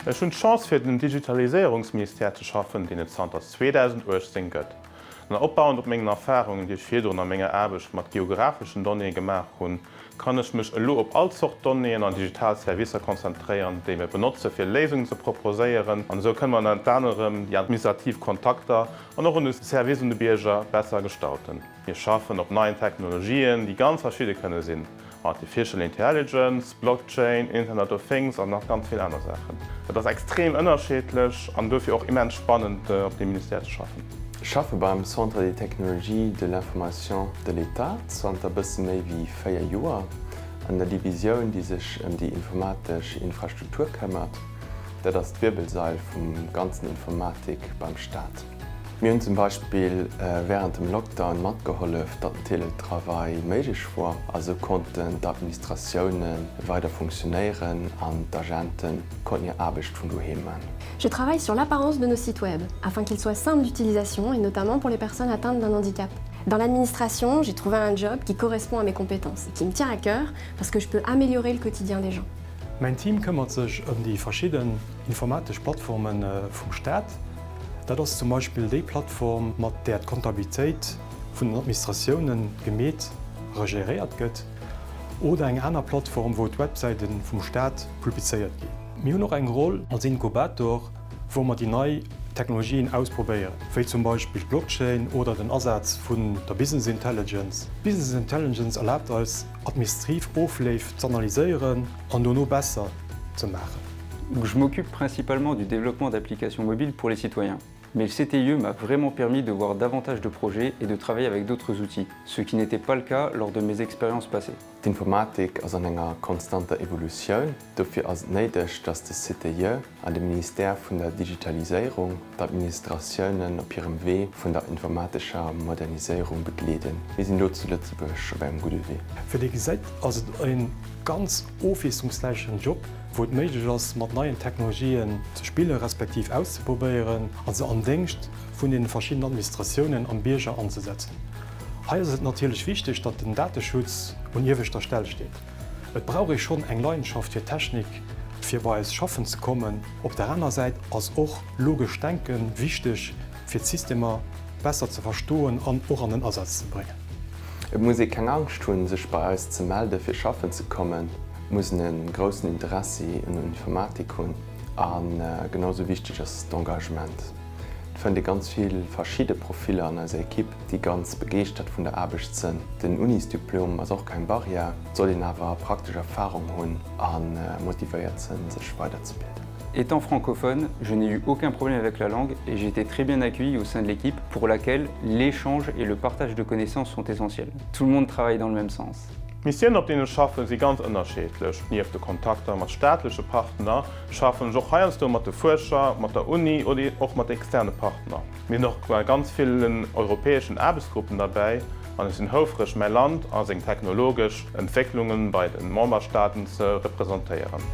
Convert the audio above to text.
Ech hunn d'Chance fir den Digitaliséierungsministère ze schaffen, deen et zanter 2018 gëtt. An opbauend op mengen Erfarungen, déi ech virdrun a menger Aarbecht mat geographeschen Donnéeë gemaach hunn, kann ech mech elo op all Zort Donnéeën an digital Servicer konzentréieren, déi mir benotze fir Léisungen ze proposéieren. An esou kënne mer ënnert anerem déi administrativ Kontakter an och un de Service un de Bierger besser gestalten. Mir schaffen op neien Technologien, déi ganz verschidde kënne sinn, Artificial Intelligence, Blockchain, Internet of Things an nach ganz vill aner Saachen. Et ass extrem ënnerscheedlech an dofir och immens spannend op deem Ministère ze schaffen. Ech schaffe beim Centre des technologies de l'information de l'État zanter bësse méi wéi 4 Joer an der Divisioun, déi sech ëm déi informatesch Infrastruktur këmmert. Dat ass d'Wirbelsail vum ganzen Informatik beim Staat. Mir hunn zum Beispill wärend dem Lockdown matgehollef, datt den Teletravail méiglech wor a sou konnten d'Administratioune weider funktionéieren an d'Agente konnten hir Aarbecht vun doheem man. Je travaille sur l'apparence de nos sites web, afin qu'ils soient simples d'utilisation et notamment pour les personnes atteintes d'un handicap. Dans l'administration, j'ai trouvé un job qui correspond à mes compétences et qui me tient à cœur parce que je peux améliorer le quotidien des gens. Mäin Team këmmert sech ëm déi verschidden informatesch Plattforme vum Staat. Dat ass zum Beispill déi Plattform, mat där d'Kontabilitéit vun den Administratioune gemeet a geréiert gëtt, oder eng aner Plattform, wou d'Websäite vum Staat publizéiert ginn. Mir hunn och eng Roll als Inkubator, wou mer déi nei Technologien ausprobéieren, wéi zum Beispill d'Blockchain oder den Asaz vun der Business Intelligence. D'Business Intelligence erlaabt eis, administrativ Ofleef z'analyséieren an dono besser ze maachen. Je m'occupe principalement du développement d'applications mobiles pour les citoyens. Mais le CTIE m'a vraiment permis de voir davantage de projets et de travailler avec d'autres outils, ce qui n'était pas le cas lors de mes expériences passées. D'Informatik ass an enger konstanter Evolutioun. Dofir ass et néideg, datt de CTIE an de Ministère vun der Digitaliséierung d'Administratiounen op hirem Wee vun der informatescher Moderniséierung begleeden. Mir sinn do zu Lëtzebuerg op engem gudde Wee. Wéi Dir gesäit, ass et e ganz ofwiesslungsräichen Job, wou et méiglech ass, mat neien Technologien ze spillen, respektiv auszeprobéieren a se am Déngscht vun deene verschiddenen Administratiounen am Bierger anzesetzen. Hei ass et natierlech wichteg, datt den Dateschutz un ieweschter Stell steet. Et brauch ee schonn eng Leidenschaft fir Technik, fir bei eis schaffen ze kommen. Op der aner Säit ass och logescht Denke wichteg, fir d'Systemer besser ze verstoen an och an den Asaz ze bréngen. Et muss ee keng Angscht hunn, sech bei eis ze melde fir schaffen ze kommen. Et muss en e groussen Interessi un Informatik hunn a genau sou wichteg ass d'Engagement. Et fënnt ee ganz vill verschidde Profiller an eiser Ekipp, déi ganz begeeschtert vun der Aarbecht sënn. Den Unisdiplom ass och keng Barrière, et soll een awer praktesch Erfarung hunn a motivéiert sënn, sech weiderzebilden. Étant francophone, je n'ai eu aucun problème avec la langue et j'ai été très bien accueilli au sein de l'équipe pour laquelle l'échange et le partage de connaissances sont essentiels. Tout le monde travaille dans le même sens. D'Missiounen op deenen ech schaffen si ganz ënnerscheedlech. Nieft de Kontakter mat staatleche Partner schaffen ech och heiansdo mat de Fuerscher, mat der Uni oder och mat externe Partner. Mir sinn och bei ganz villen europäeschen Aarbechtsgruppen derbäi an ech sinn houfreg mäi Land a seng technologesch Entwécklungen bei de Memberstaaten ze representéieren.